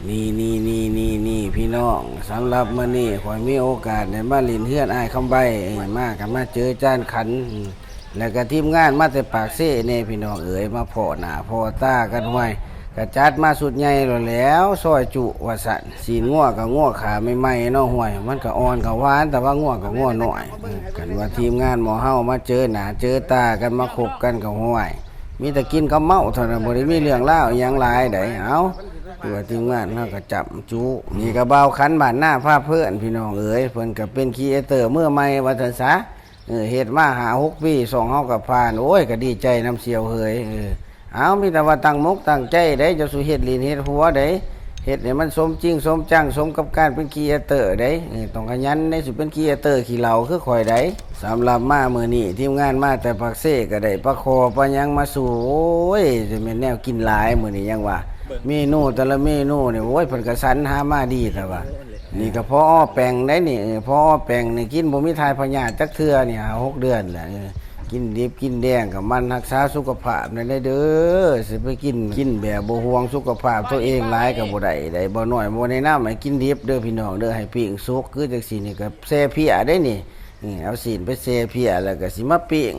ນີ້ໆໆໆ ພີ່ນ້ອງ, ສຳລັບມື້ນີ້ຂ້ອຍມີໂອກາດໄດ້ມາຫຼິ້ນເຮືອນອ້າຍຄຳໃບ, ເອີ ມາກໍມາເຈີຈານຂັນ ແລ້ວກໍທີມງານມາແຕ່ປາກເຊແດ່ພີ່ນ້ອງເອີຍ, ມາພໍ້ໜ້າພໍ້ຕາກັນ. ຫ້ວຍ ກະຈັດມາຊຸດໃຫຍ່ໂລດແຫຼ້ວ, ຊອຍຈຸວ່າຊັ້ນ, ຊີ້ນງົວກໍງົວຂາໃໝ່ໆເນາະ. ຫ້ວຍ ມັນກໍອ່ອນກໍຫວານ, ແຕ່ວ່າງົວກໍງົວນ້ອຍ. ຄັນວ່າທີມງານໝໍເຮົາມາເຈີໜ້າເຈີຕາກັນ, ມາຄົບກັນກໍ ຫ້ວຍ ມີແຕ່ກິນກັບເມົາເທົ່ານັ້ນ, ບໍ່ໄດ້ມີເລື່ອງລາວອີ່ຫຍັງຫຼາຍໃດ. ເອົ້າ ຄືວ່າທີມງານເຮົາກໍຈຳຈຸ. ນີ້ກໍບ່າວຂັນບ້ານນາພາເພີນ ພີ່ນ້ອງເອີຍ, ເພິ່ນກໍເປັນຄຣີເອເຕີມືໃໝ່ວ່າຊັ້ນຊະ. ເອີ ເຮັດມາຫ້າຫົກປີ, ຊ່ອງເຮົາກໍຜ່ານ. ໂອ້ຍ ກໍດີໃຈນຳສ່ຽວເຮີຍ. ເອີ ເອົາ ມີແຕ່ວ່າຕັ້ງມົກຕັ້ງໃຈເດ້, ຢ່າສູ່ເຮັດຫຼິ້ນເຮັດຫົວເດ້, ເຮັດໃຫ້ມັນສົມຈິງສົມຈັງ, ສົມກັບການເປັນຄຣີເອເຕີເດ້. ເອີ ຕ້ອງຂະຫຍັນເດ້, ຊິເປັນຄຣີເອເຕີຂີ້ເຫຼົ້າຄືຂ້ອຍໃດ. ສຳລັບມາມື້ນີ້ ທີມງານມາແຕ່ປາກເຊ ກໍໄດ້ປາຄໍປາຫຍັງມາສູ່. ໂອ້ຍ ຈະແມ່ນແນວກິນຫຼາຍມື້ນີ້, ຫຍັງວ່າເມນູແຕ່ລະເມນູນີ້, ໂອ້ຍ ເພິ່ນກໍສັນຫາມາດີແທ້ວ່າ. ນີ້ກໍພໍແປງໄດ໋ນີ້, ເອີ ພໍແປງນີ້ ກິນບໍ່ມີຖ່າຍພະຍາດຈັກເທື່ອນີ້ ຫ້າຫົກເດືອນແລ້ວ. ເອີ ກິນດິບກິນແດງກໍໝັ່ນຮັກສາສຸຂະພາບແດ່ເດີ. ຊິໄປກິນ ກິນແບບບໍ່ຫ່ວງສຸຂະພາບຕົວເອງຫຼາຍກໍບໍ່ໄດ້ໃດ໋. ບ່າວນ້ອຍບໍ່ແນະນຳໃຫ້ກິນດິບເດີພີ່ນ້ອງເດີ, ໃຫ້ປີ້ງສຸກ. ຄືຈັ່ງຊີ້ນີ້ກໍແຊ່ເພຍໄດ໋ນີ້, ເອີ ເອົາຊີ້ນໄປແຊ່ເພຍ ແລ້ວກໍຊິມາປີ້ງ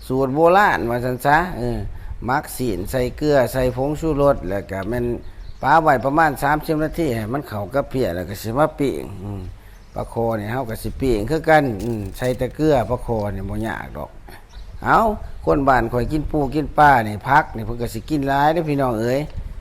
ສູດໂບລານວ່າຊັ້ນຊະ. ເອີ ໝັກຊີ້ນໃສ່ເກືອ ໃສ່ຜົງຊູລົດ ແລ້ວກໍແມ່ນປະໄວ້ປະມານສາມສິບນາທີ ໃຫ້ມັນເຂົ້າກັບເພຍ ແລ້ວກໍຊິມາປີ້ງ. ອືມ ປາຄໍນີ້ເຮົາກໍຊິປີ້ງຄືກັນ, ອືມ ໃສ່ແຕ່ເກືອ, ປາຄໍນີ້ບໍ່ຍາກດອກ. ເອົ້າ ຄົນບ້ານຂ້ອຍກິນປູກິນປານີ້ ຜັກນີ້ເພິ່ນກໍຊິກິນຫຼາຍເດ້ພີ່ນ້ອງເອີຍ.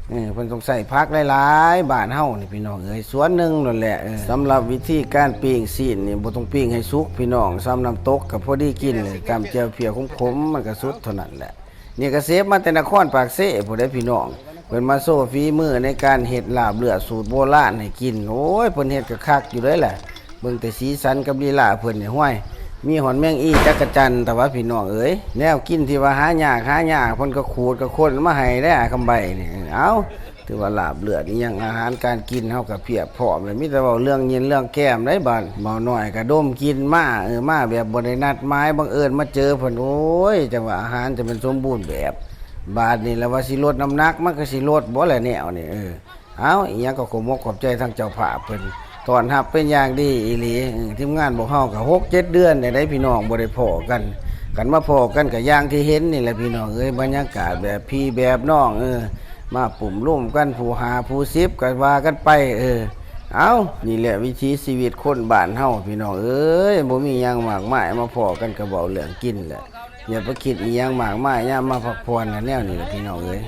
ເອີ ເພິ່ນຕ້ອງໃຊ້ຜັກຫຼາຍໆ ບ້ານເຮົານີ້ພີ່ນ້ອງເອີຍ, ສວນໜຶ່ງໂລດແຫຼະ. ເອີ ສຳລັບວິທີການປີ້ງຊີ້ນນີ້ ບໍ່ຕ້ອງປີ້ງໃຫ້ສຸກພີ່ນ້ອງ, ຊຳນ້ຳຕົກກໍພໍດີກິນ, ຕຳແຈ່ວພຽຂົມໆ ມັນກໍສຸດເທົ່ານັ້ນແຫຼະ. ນີ້ກໍເຊຟມາແຕ່ນະຄອນປາກເຊພຸ້ນເດ້ພີ່ນ້ອງ, ເພິ່ນມາໂຊຝີມືໃນການເຮັດລາບເລືອດສູດໂບລານໃຫ້ກິນ. ໂອ້ຍ ເພິ່ນເຮັດກໍຄັກຢູ່ເດ້ລະ, ເບິ່ງແຕ່ສີສັນກັບລີລາເພິ່ນນີ້ ຫ້ວຍ ມີຮອດແມງອີຈັກກະຈັນ ແຕ່ວ່າພີ່ນ້ອງເອີຍ, ແນວກິນທີ່ວ່າຫາຍາກຫາຍາກ ເພິ່ນກໍຂູດກໍຄົ້ນມາໃຫ້ໄດ໋ ອ້າຍຄຳໃບນີ້. ເອົ້າ ຖືວ່າລາບເລືອດອີ່ຫຍັງ ອາຫານການກິນເຮົາກໍພຽບພ້ອມແລ້ວ, ມີແຕ່ເວົ້າເລື່ອງຍິນເລື່ອງແກ້ມໄດ໋. ບາດບ່າວນ້ອຍກໍດົມກິ່ນມາ, ເອີ ມາແບບບໍ່ໄດ້ນັດໝາຍ, ບັງເອີນມາເຈີເພິ່ນ. ໂອ້ຍ ຈັ່ງວ່າອາຫານຈະແມ່ນສົມບູນແບບ. ບາດນີ້ລະວ່າຊິລົດນ້ຳໜັກ ມັນກໍຊິລົດບໍ່ລະແນວນີ້. ເອີ ເອົ້າ ອີ່ຫຍັງກໍຂໍຂອບອົກຂອບໃຈທາງເຈົ້າພາບເພິ່ນ ຕ້ອນຮັບເປັນຢ່າງດີອີ່ຫຼີ. ເອີ ທີມງານພວກເຮົາກໍຫົກເຈັດເດືອນແລ້ວເດ້ພີ່ນ້ອງ ບໍ່ໄດ້ພໍ້ກັນ, ຄັນມາພໍ້ກັນກໍຢ່າງທີ່ເຫັນນີ້ແຫຼະພີ່ນ້ອງເອີຍ, ບັນຍາກາດແບບພີ່ແບບນ້ອງ. ເອີ ມາປຸ້ມລຸມກັນ ຜູ້ຫ້າຜູ້ສິບກໍວ່າກັນໄປ. ເອີ ເອົ້າ ນີ້ແຫຼະວິຖີຊີວິດຄົນບ້ານເຮົາພີ່ນ້ອງເອີຍ, ບໍ່ມີຫຍັງມາກມາຍ, ມາພໍ້ກັນກໍເວົ້າເລື່ອງກິນແຫຼະ. ຢ່າໄປຄິດອີ່ຫຍັງມາກມາຍ ຍາມມາພັກຜ່ອນນະ, ແນວນີ້ແຫຼະພີ່ນ້ອງເອີຍ.